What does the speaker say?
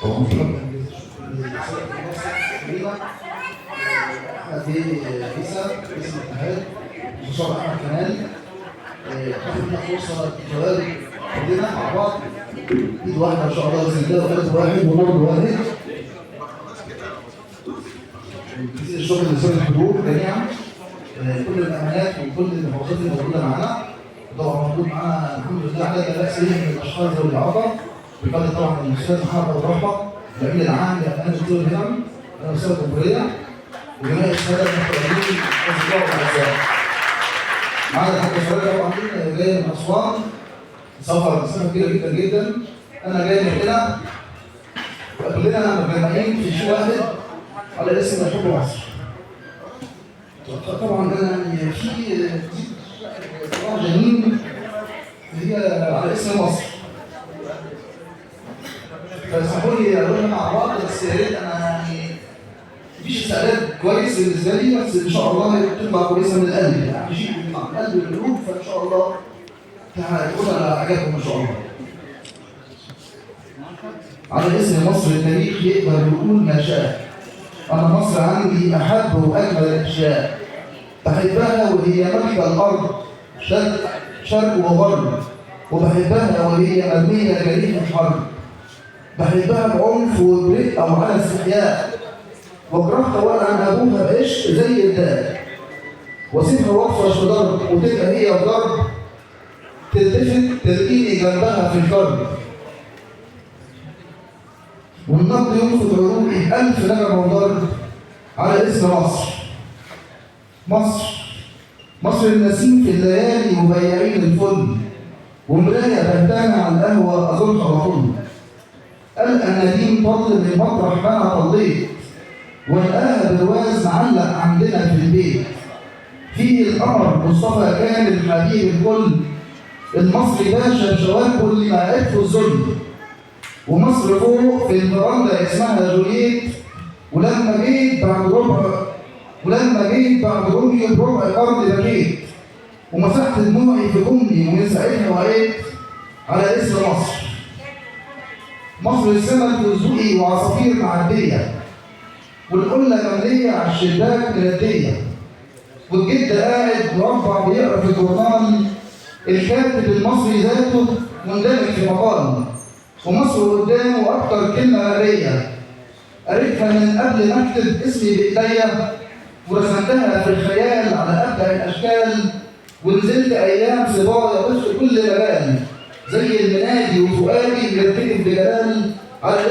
طبعا احمد بيه عيسى رئيس الاتحاد، مستشار احمد كمال، هاخد فرصة التواجد كلنا مع بعض ايد واحدة ان شاء الله باذن الله، وقلب واحد ونبض واحد. جزيل الشكر لسيد الحضور جميعا، كل الامانات وكل المحافظات اللي موجودة معانا. طبعا موجود معانا الحمد لله عدد لا باس به من الاشخاص ذوي الاعاقة، بقدر طبعا الاستاذ محمد ابو رحمه الامين العام لامانه ذوي الهمم على مستوى الجمهورية، وجميع السادة المحترمين الاصدقاء والاعزاء. معانا الحاج سراج طبعا جاي من اسوان، سفر مسافة كبيرة جدا جدا. انا جاي من هنا، وكلنا متجمعين في شيء واحد على اسم حب مصر. طبعا انا يعني في جنين هي على اسم مصر، فاسمحوا لي اقولها مع بعض، بس يا ريت انا يعني مفيش استعداد كويس بالنسبة لي، بس ان شاء الله تطلع كويسة من القلب، يعني شيء بيطلع من قلب القلوب، فان شاء الله تكون على عجبكم ان شاء الله. على اسم مصر التاريخ يقدر يقول ما شاء. انا مصر عندي احب واجمل الاشياء، بحبها وهي ملكة الارض شرق وغرب، وبحبها وهي مرمية جريح الحرب، بحبها بعنف وبرقه وعلى استحياء، وكرهت ورقا ابوها بعشق زي الداء، واسيبها واطفش في ضرب وتبقى هي في ضرب، تلتفت تلقيني جنبها في الكرب، والنبض ينفض عروقي ألف نغمة وضرب على اسم مصر. مصر مصر النسيم في الليالي وبياعين الفل، ومراية بهتانة على القهوة أزورها وأطل، ألقى النديم طل من مطرح ما أنا طليت، والقاها برواز معلق عندنا في البيت، فيه القمر مصطفى كامل حبيب الكل، المصري باشا بشواربه اللي ما عرفوا الذل، ومصر فوق في الفرندا اسمها جولييت، ولما جيت بعد ربع ولما جيت بعد روميو بربع قرن بكيت، ومسحت دموعي في امي، ومن ساعتها وعيت على اسم مصر. مصر السمك والزقي وعصافير معدية، والقلة ممليه على الشباك مرديه، والجد قاعد مربع بيقرا في الجورنال، الكاتب المصري ذاته مندمج في مقال، ومصر قدامه اكتر كلمة مقريه، قريتها من قبل ما اكتب اسمي بايديا، ورسمتها في الخيال على ابدع الاشكال، ونزلت ايام صبايا طفل كل مجال، زي المنادي وفؤادي بيرتجف بجلال على